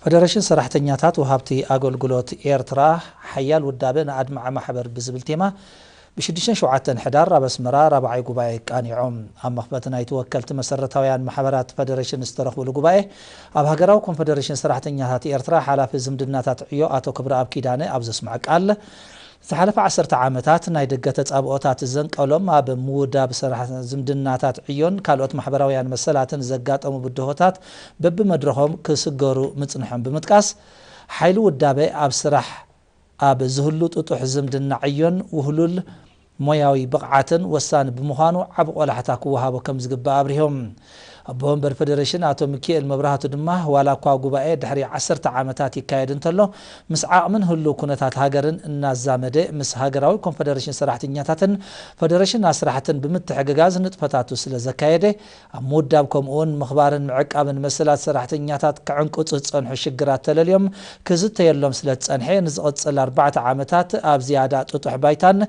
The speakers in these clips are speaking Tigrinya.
ፈደረሽን ሰራሕተኛታት ወሃብቲ ኣገልግሎት ኤርትራ ሓያል ውዳበ ንኣድማዒ ማሕበር ብዝብል ቴማ ብሽዱሽተን ሸውዓተን ሕዳር ኣብ ኣስመራ ራብዓይ ጉባኤ ቃኒዖም። ኣብ መኽፈቲ ናይቲ ወከልቲ መሰረታውያን ማሕበራት ፈደረሽን ዝተረኽብሉ ጉባኤ ኣብ ሃገራዊ ኮንፈደሬሽን ሰራሕተኛታት ኤርትራ ሓላፊ ዝምድናታት ዕዮ ኣቶ ክብረኣብ ኪዳነ ኣብ ዘስምዐ ቃል፣ ዝሓለፈ ዓሰርተ ዓመታት ናይ ደገ ተጻብኦታት ዘንቀሎም ኣብ ምውዳብ ሰራሕ ዝምድናታት ዕዮን ካልኦት ማሕበራውያን መሰላትን ዘጋጠሙ ብድሆታት በብመድረኾም ክስገሩ ምጽንሖም ብምጥቃስ፣ ሓይሊ ውዳበ ኣብ ስራሕ ኣብ ዝህሉ ጥጡሕ ዝምድና ዕዮን ውህሉል ሞያዊ ብቕዓትን ወሳኒ ብምዃኑ ዓቢ ቆላሕታ ክወሃቦ ከም ዝግባእ ኣብሪሆም። ኣቦ ወንበር ፈደሬሽን ኣቶ ሚኪኤል መብራህቱ ድማ፣ ዋላ እኳ ጉባኤ ድሕሪ ዓሰርተ ዓመታት ይካየድ እንተሎ፣ ምስ ዓቕምን ህሉው ኩነታት ሃገርን እናዛመደ ምስ ሃገራዊ ኮንፈደሬሽን ሰራሕተኛታትን ፈደሬሽን ኣስራሕትን ብምትሕግጋዝ ንጥፈታቱ ስለ ዘካየደ፣ ኣብ ምውዳብ ከምኡውን ምኽባርን ምዕቃብን መሰላት ሰራሕተኛታት ክዕንቅጹ ዝጸንሑ ሽግራት ተለልዮም ክዝተየሎም ስለ ዝጸንሐ፣ ንዝቕጽል ኣርባዕተ ዓመታት ኣብ ዝያዳ ጥጡሕ ባይታን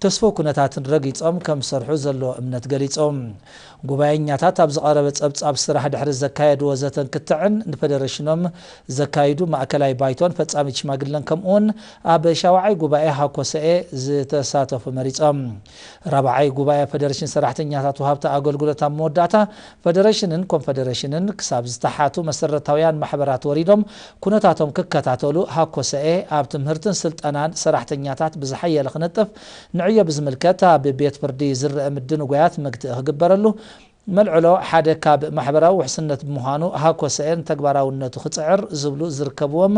ተስፎ ኩነታትን ረጊጾም ከም ዝሰርሑ ዘለዎ እምነት ገሊጾም። ጉባኤኛታት ኣብ ዝቐረበ ጸብጻብ ስራሕ ድሕሪ ዘካየድዎ ዘተን ክትዕን ንፈደረሽኖም ዘካይዱ ማእከላይ ባይቶን ፈጻሚት ሽማግለን ከምኡውን ኣብ ሻውዓይ ጉባኤ ሃኮሰኤ ዝተሳተፉ መሪጾም። ራብዓይ ጉባኤ ፈደረሽን ሰራሕተኛታት ወሃብቲ ኣገልግሎት ኣብ መወዳእታ ፈደረሽንን ኮንፈደረሽንን ክሳብ ዝተሓቱ መሰረታውያን ማሕበራት ወሪዶም ኩነታቶም ክከታተሉ ሃኮሰኤ ኣብ ትምህርትን ስልጠናን ሰራሕተኛታት ብዝሓየለ ክነጥፍ ንዕዮ ብዝምልከት ኣብ ቤት ፍርዲ ዝረአ ምድንጓያት መግትኢ ክግበረሉ፣ መልዕሎ ሓደ ካብ ማሕበራዊ ውሕስነት ብምዃኑ ሃኮሰኤ ንተግባራውነቱ ክጽዕር ዝብሉ ዝርከብዎም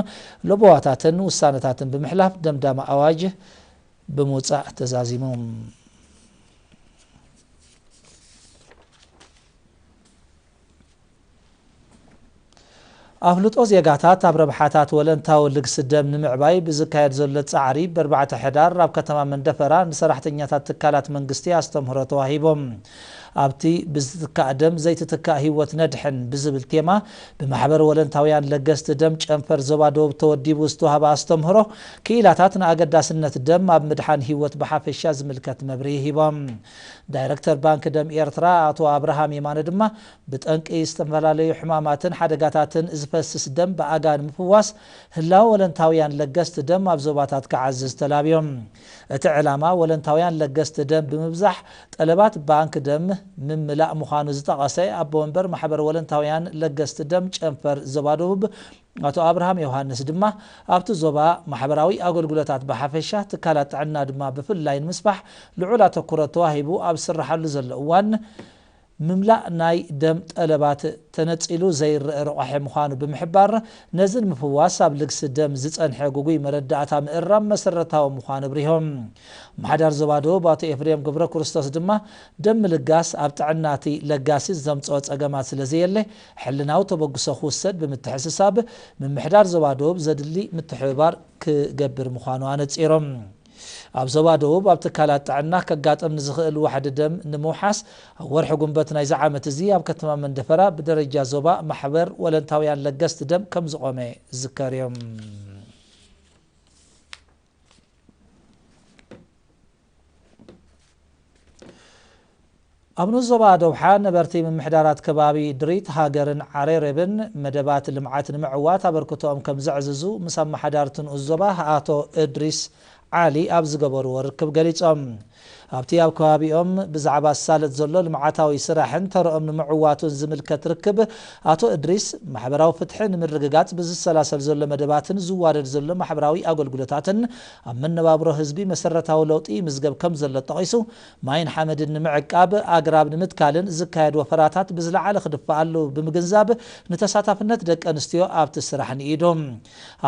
ለበዋታትን ውሳነታትን ብምሕላፍ ደምዳሚ ኣዋጅ ብምውጻእ ተዛዚሙ። ኣፍልጦ ዜጋታት ኣብ ረብሓታት ወለንታዊ ልግሲ ደም ንምዕባይ ብዝካየድ ዘሎ ጻዕሪ፣ በርባዕተ ሕዳር ኣብ ከተማ መንደፈራ ንሰራሕተኛታት ትካላት መንግስቲ ኣስተምህሮ ተዋሂቦም። ኣብቲ ብዝትካእ ደም ዘይትትካእ ህይወት ነድሕን ብዝብል ቴማ ብማሕበር ወለንታውያን ለገስቲ ደም ጨንፈር ዞባ ደቡብ ተወዲቡ ዝተዋህበ ኣስተምህሮ፣ ክኢላታት ንኣገዳስነት ደም ኣብ ምድሓን ህይወት ብሓፈሻ ዝምልከት መብርሂ ሂቦም። ዳይረክተር ባንክ ደም ኤርትራ ኣቶ ኣብርሃም የማነ ድማ፣ ብጠንቂ ዝተፈላለዩ ሕማማትን ሓደጋታትን ዝፈስስ ደም ብኣጋ ንምፍዋስ ህላወ ወለንታውያን ለገስቲ ደም ኣብ ዞባታት ክዓዝዝ ተላብዮም። እቲ ዕላማ ወለንታውያን ለገስቲ ደም ብምብዛሕ ጠለባት ባንክ ደም ምምላእ ምዃኑ ዝጠቐሰ ኣቦ ወንበር ማሕበር ወለንታውያን ለገስቲ ደም ጨንፈር ዞባ ደቡብ ኣቶ ኣብርሃም ዮሃንስ ድማ፣ ኣብቲ ዞባ ማሕበራዊ ኣገልግሎታት ብሓፈሻ፣ ትካላት ጥዕና ድማ ብፍላይ ንምስፋሕ ልዑል ኣተኩሮ ተዋሂቡ ኣብ ዝስራሓሉ ዘሎ እዋን፣ ምምላእ ናይ ደም ጠለባት ተነጺሉ ዘይረአ ረቋሒ ምዃኑ ብምሕባር፣ ነዚ ንምፍዋስ ኣብ ልግሲ ደም ዝጸንሐ ግጉይ መረዳእታ ምእራም መሰረታዊ ምዃኑ ኣብሪሆም። ምሓዳር ዞባ ደቡብ ኣቶ ኤፍሬም ገብረ ክርስቶስ ድማ፣ ደም ምልጋስ ኣብ ጥዕና እቲ ለጋሲ ዘምጽኦ ጸገማት ስለ ዘየለ፣ ሕልናዊ ተበግሶ ክውሰድ ብምትሕስሳብ፣ ምምሕዳር ዞባ ደቡብ ዘድሊ ምትሕብባር ክገብር ምዃኑ ኣነጺሮም። ኣብ ዞባ ደቡብ ኣብ ትካላት ጥዕና ከጋጥም ንዝኽእል ዋሕዲ ደም ንምውሓስ፣ ኣብ ወርሒ ጉንበት ናይዚ ዓመት እዚ ኣብ ከተማ መንደፈራ ብደረጃ ዞባ ማሕበር ወለንታውያን ለገስቲ ደም ከም ዝቖመ ዝዝከር እዩ። ኣብ ንኡስ ዞባ ደውሓ ነበርቲ ምምሕዳራት ከባቢ ድሪት ሃገርን ዓሬሬብን መደባት ልምዓት ንምዕዋት ኣበርክቶኦም ከም ዘዕዝዙ ምስ ኣመሓዳርቲ ንኡስ ዞባ ኣቶ እድሪስ ዓሊ ኣብ ዝገበርዎ ርክብ ገሊጾም። ኣብቲ ኣብ ከባቢኦም ብዛዕባ ዝሳለጥ ዘሎ ልምዓታዊ ስራሕን ተረኦም ንምዕዋቱን ዝምልከት ርክብ፣ ኣቶ እድሪስ፣ ማሕበራዊ ፍትሒ ንምርግጋጽ ብዝሰላሰል ዘሎ መደባትን ዝዋደድ ዘሎ ማሕበራዊ ኣገልግሎታትን ኣብ መነባብሮ ህዝቢ መሰረታዊ ለውጢ ይምዝገብ ከም ዘሎ ጠቒሱ፣ ማይን ሓመድን ንምዕቃብ፣ ኣግራብ ንምትካልን ዝካየድ ወፈራታት ብዝለዓለ ክድፋኣሉ ብምግንዛብ፣ ንተሳታፍነት ደቂ ኣንስትዮ ኣብቲ ስራሕ ንኢዱ።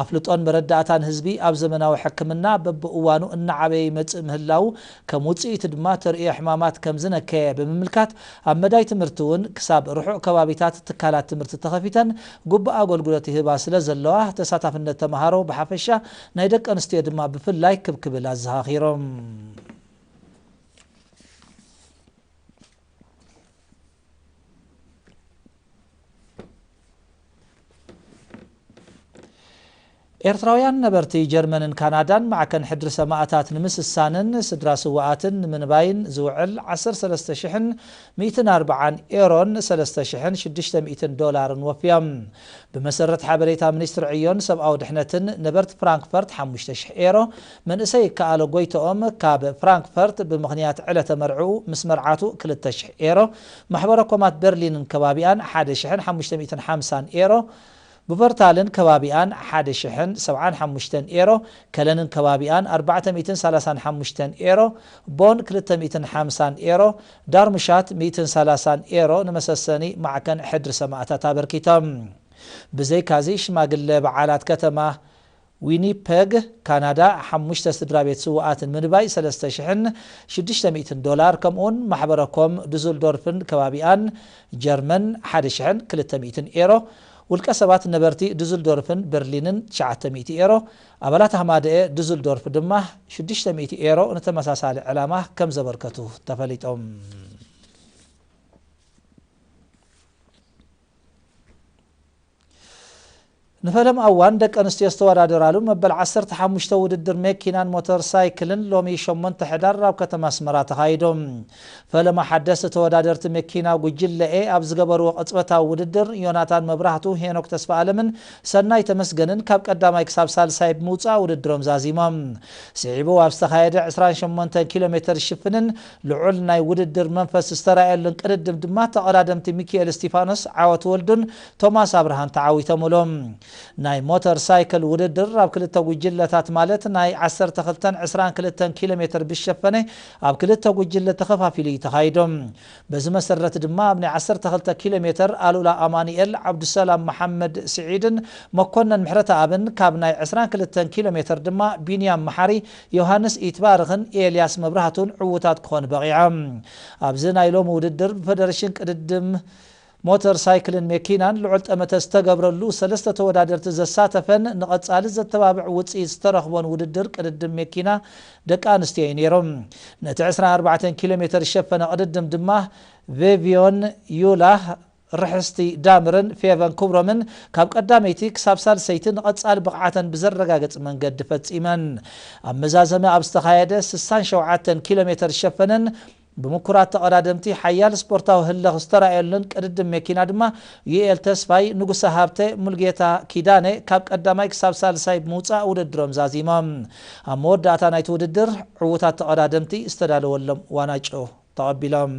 ኣፍልጦን መረዳእታን ህዝቢ ኣብ ዘመናዊ ሕክምና በብእዋኑ እናዓበየ ይመጽእ ምህላዉ፣ ከም ውጽኢቱ ድማ ተርእዮ ሕማማት ከም ዝነከየ ብምምልካት፣ ኣብ መዳይ ትምህርቲ እውን ክሳብ ርሑቕ ከባቢታት ትካላት ትምህርቲ ተኸፊተን ግቡእ ኣገልግሎት ይህባ ስለ ዘለዋ፣ ተሳታፍነት ተመሃሮ ብሓፈሻ ናይ ደቂ ኣንስትዮ ድማ ብፍላይ ክብ ክብል ኣዘኻኺሮም። ኤርትራውያን ነበርቲ ጀርመንን ካናዳን ማዕከን ሕድሪ ሰማእታት ንምስሳንን ስድራ ስውኣትን ንምንባይን ዝውዕል ዓሰርተ ሰለስተ ሽሕን ሚእትን ኣርባዓን ኤሮን ሰለስተ ሽሕን ሽዱሽተ ሚእትን ዶላርን ወፍዮም። ብመሰረት ሓበሬታ ሚኒስትሪ ዕዮን ሰብኣዊ ድሕነትን ነበርቲ ፍራንክፈርት ሓሙሽተ ሽሕ ኤሮ፣ መንእሰይ ይከኣሎ ጎይተኦም ካብ ፍራንክፈርት ብምኽንያት ዕለተ መርዕኡ ምስ መርዓቱ ክልተ ሽሕ ኤሮ፣ ማሕበረ ኮማት በርሊንን ከባቢኣን ሓደ ሽሕን ሓሙሽተ ሚእትን ሓምሳን ኤሮ፣ ብቨርታልን ከባቢኣን ሓደ ሽሕን ሰብዓን ሓሙሽተን ኤሮ፣ ከለንን ከባቢኣን ኣርባዕተ ሚእትን ሰላሳን ሓሙሽተን ኤሮ፣ ቦን ክልተ ሚእትን ሓምሳን ኤሮ፣ ዳርምሻት ሚእትን ሰላሳን ኤሮ ንመሰሰኒ ማዕከን ሕድሪ ሰማእታት ኣበርኪቶም። ብዘይካዚ ሽማግለ በዓላት ከተማ ዊኒፐግ ካናዳ ሓሙሽተ ስድራ ቤት ስውኣትን ምንባይ ሰለስተ ሽሕን ሽዱሽተ ሚእትን ዶላር፣ ከምኡውን ማሕበረኮም ዱዙልዶርፍን ከባቢኣን ጀርመን ሓደ ሽሕን ክልተ ሚእትን ኤሮ፣ ውልቀ ሰባት ነበርቲ ዱዙልዶርፍን በርሊንን ትሽዓተ ሚእቲ ኤሮ፣ ኣባላት ሃማደኤ ዱዙልዶርፍ ድማ ሽዱሽተ ሚእቲ ኤሮ ንተመሳሳሊ ዕላማ ከም ዘበርከቱ ተፈሊጦም። ንፈለማ እዋን ደቂ ኣንስትዮ ዝተወዳደራሉ መበል ዓሰርተ ሓሙሽተ ውድድር መኪናን ሞተር ሳይክልን ሎሚ ሸሞንተ ሕዳር ኣብ ከተማ ኣስመራ ተኻይዱ። ፈለማ ሓደስቲ ተወዳደርቲ መኪና ጉጅለ ኤ ኣብ ዝገበርዎ ቅጽበታዊ ውድድር ዮናታን መብራህቱ፣ ሄኖክ ተስፋኣለምን ሰናይ ተመስገንን ካብ ቀዳማይ ክሳብ ሳልሳይ ብምውጻእ ውድድሮም ዛዚሞም። ስዒቡ ኣብ ዝተኻየደ ዕስራን ሸሞንተን ኪሎ ሜተር ሽፍንን ልዑል ናይ ውድድር መንፈስ ዝተራእየሉን ቅድድም ድማ ተቐዳደምቲ ሚኪኤል እስቲፋኖስ፣ ዓወት ወልዱን ቶማስ ኣብርሃን ተዓዊቶምሉ። ናይ ሞተር ሳይክል ውድድር ኣብ ክልተ ጉጅለታት ማለት ናይ ዓሰርተ ክልተን ዕስራን ክልተን ኪሎ ሜተር ብሸፈነ ኣብ ክልተ ጉጅለ ተኸፋፊሉ እዩ ተኻይዱ። በዚ መሰረት ድማ ኣብ ናይ ዓሰርተ ክልተ ኪሎ ሜተር ኣሉላ ኣማኑኤል፣ ዓብዱሰላም መሓመድ ስዒድን መኮነን ምሕረተኣብን ካብ ናይ ዕስራን ክልተን ኪሎ ሜተር ድማ ቢንያም መሓሪ፣ ዮሃንስ ኢትባርኽን ኤልያስ መብራህቱን ዕዉታት ክኾኑ በቒዖም። ኣብዚ ናይ ሎሚ ውድድር ብፈደረሽን ቅድድም ሞተር ሳይክልን መኪናን ልዑል ጠመተ ዝተገብረሉ ሰለስተ ተወዳደርቲ ዘሳተፈን ንቐጻሊ ዘተባብዕ ውጽኢት ዝተረኽቦን ውድድር ቅድድም መኪና ደቂ ኣንስትዮ እዩ ነይሩ። ነቲ ዕስራን ኣርባዕተን ኪሎ ሜተር ዝሸፈነ ቅድድም ድማ ቬቪዮን ዩላ፣ ርሕስቲ ዳምርን ፌቨን ክብሮምን ካብ ቀዳመይቲ ክሳብ ሳልሰይቲ ንቐጻሊ ብቕዓተን ብዘረጋግጽ መንገዲ ፈጺመን። ኣብ መዛዘሚ ኣብ ዝተኻየደ ስሳን ሸውዓተን ኪሎ ሜተር ዝሸፈነን ብምኩራት ተቐዳደምቲ ሓያል ስፖርታዊ ህልኽ ዝተራእየሉን ቅድድም መኪና ድማ ዩኤል ተስፋይ፣ ንጉሰ ሃብተ፣ ሙልጌታ ኪዳነ ካብ ቀዳማይ ክሳብ ሳልሳይ ብምውጻእ ውድድሮም ዛዚሞም። ኣብ መወዳእታ ናይቲ ውድድር ዕዉታት ተቐዳደምቲ ዝተዳለወሎም ዋናጮ ተቐቢሎም።